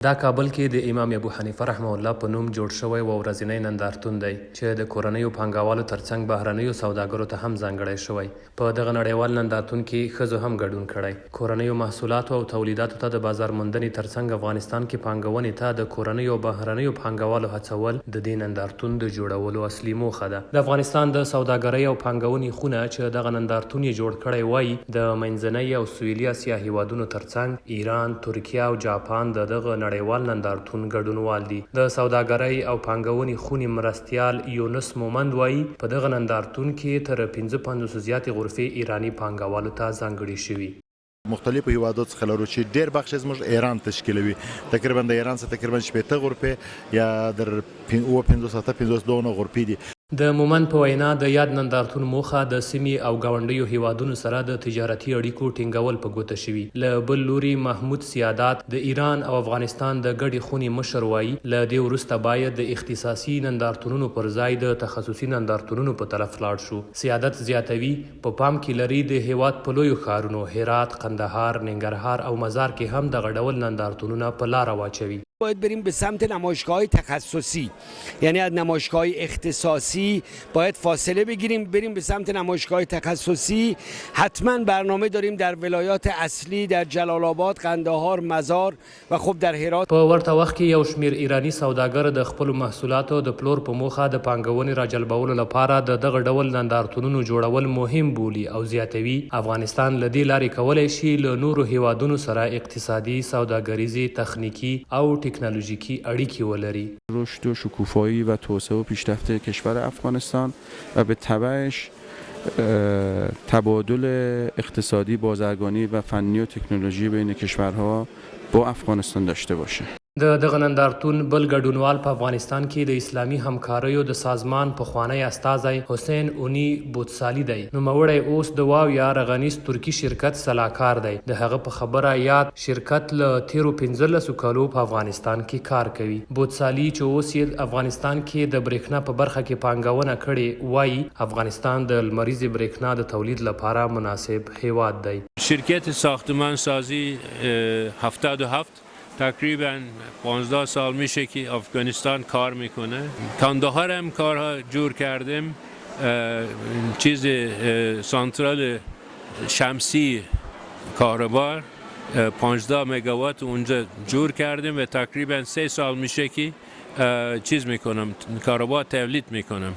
دا کابل کې د امام ابو حنیفه رحمه الله په نوم جوړ شوی یوه ورځنی نندارتون دی چې د کورنیو پانګوالو ترڅنګ بهرنیو سوداګرو ته هم ځانګړی شوی. په دغه نړیوال نندارتون کې ښځو هم ګډون کړی. کورنیو محصولاتو او تولیداتو ته د بازار موندنې ترڅنګ افغانستان کې پانګونې ته د کورنیو او بهرنیو پانګوالو هڅول د دې نندارتون د جوړولو اصلي موخه ده. د افغانستان د سوداګرۍ او پانګونې خونه چې دغه نندارتون یې جوړ کړی وايي، د منځنۍ او سویلي اسیا هېوادونو ترڅنګ ایران، ترکیه او جاپان د دغه نړیوال نندارتون ګډونوال دي. د سوداګرۍ او پانګونې خونې مرستیال یونس مومند وايي، په دغه نندارتون کې تر 55 زیاتې غرفې ایراني پانګوالو ته ځانګړې شوي. مختلفو هیوادو څخه لرو چې ډیر بخش یې زموږ ایران تشکیلوي، تقریبا د ایران څخه تقریبا 60 غرفې یا در 57 58 دونه غرفې دي. د مومند په وینا، د یاد نندارتون موخه د سیمې او ګاونډیو هېوادونو سره د تجارتي اړیکو ټینګول په ګوته شوي. له بل لوري محمود سیادات د ایران او افغانستان د ګډې خونې مشر وايي، له دې وروسته باید د اختصاصي نندارتونونو پر ځای د تخصصي نندارتونونو په طرف لاړ شو. سیادت زیاتوي، په پام کې لري د هېواد په لویو ښارونو هرات، قندهار، ننګرهار او مزار کې هم دغه ډول نندارتونونه په لاره واچوي. باید بریم به سمت نمایشگاه‌های تخصصی، یعنی از نمایشگاه‌های اختصاصی باید فاصله بگیریم بریم به سمت نمایشگاه‌های تخصصی. حتما برنامه داریم در ولایات اصلی، در جلال آباد، قندهار، مزار و خب در هرات. په ورته وخت کې یو شمېر ایراني سوداګر د خپلو محصولاتو د پلور په موخه د پانګونې راجلبولو لپاره د دغه ډول نندارتونونو جوړول مهم بولي او زیاتوي، افغانستان له دې لارې کولای شي له نورو هېوادونو سره اقتصادي، سوداګریزې، تخنیکي او ټکنالوژیکي اړیکې ولري. رشد و شکوفایی و توسعه و پیشرفت کشور افغانستان و به تبعش تبادل اقتصادی، بازرگانی و فنی و تکنولوژی بین کشورها با افغانستان داشته باشه. د دغه نندارتون بل ګډونوال په افغانستان کې د اسلامي همکاریو د سازمان پخوانی استازی حسین اوني بوتسالي دی. نوموړی اوس د واویا رغنیز ترکي شرکت سلاکار دی. د هغه په خبره یاد شرکت له تېرو پنځلسو کلو په افغانستان کې کار کوي. بوتسالي چې اوس یې افغانستان کې د برېښنا په برخه کې پانګونه کړې، وايي، افغانستان د لمریزې برېښنا د تولید لپاره مناسب هېواد دی. شرکت ساختمان سازی 77 تقریبا 15 سال میشه که افغانستان کار میکنه. کندهار هم کارها جور کردیم، چیز سانترال شمسی کاروبار 15 مگاوات اونجا جور کردیم و تقریبا 3 سال میشه که چیز میکنم، کاروبار تولید میکنم.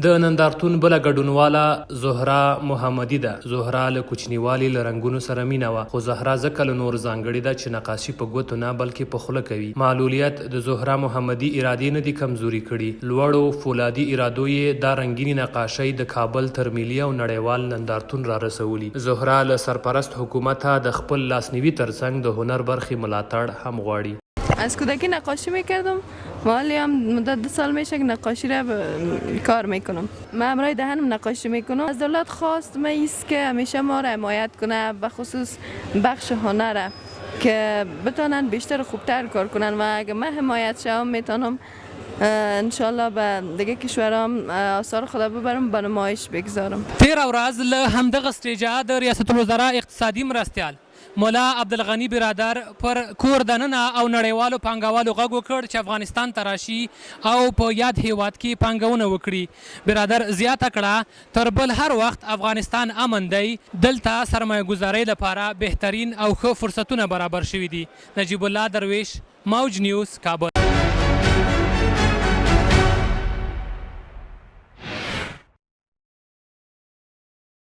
د نندارتون بله ګډونواله زهرا محمدي ده. زهرا له کوچنیوالي له رنګونو سره مینه وه، خو زهرا ځکه له نورو ځانګړې ده چې نقاشي په ګوتو نه بلکې په خوله کوي. معلولیت د زهرا محمدي ارادې نه دي کمزوري کړي، لوړو فولادي ارادو یې دا رنګینې نقاشۍ د کابل تر ملي او نړیوال نندارتون رارسولي. زهرا له سرپرست حکومته د خپل لاسنیوي ترڅنګ د هنر برخې ملاتړ هم غواړي. از کودکی نقاشی میکردم و حالی هم مدت 2 سال میشه که نقاشی را کار میکنم. من همراه دهنم نقاشی میکنم. از دولت خواست من ایست که همیشه ما را حمایت کنه، به خصوص بخش هنر که بتانن بیشتر خوبتر کار کنن و اگه من حمایت شوم میتونم انشالله به دیگه کشورام آثار خدا ببرم به نمایش بگذارم. تېره ورځ له همدغه سټېجه د ریاست الوزرا اقتصادي مرستیال ملا عبدالغني برادر پر کور دننه او نړیوالو پانګوالو غږ وکړ چې افغانستان ته راشي او په یاد هېواد کې پانګونه وکړي. برادر زیاته کړه، تر بل هر وخت افغانستان امن دی، دلته سرمایه ګذارۍ لپاره بهترین او ښه فرصتونه برابر شوي دي. نجیب الله درویش، موج نیوز، کابل.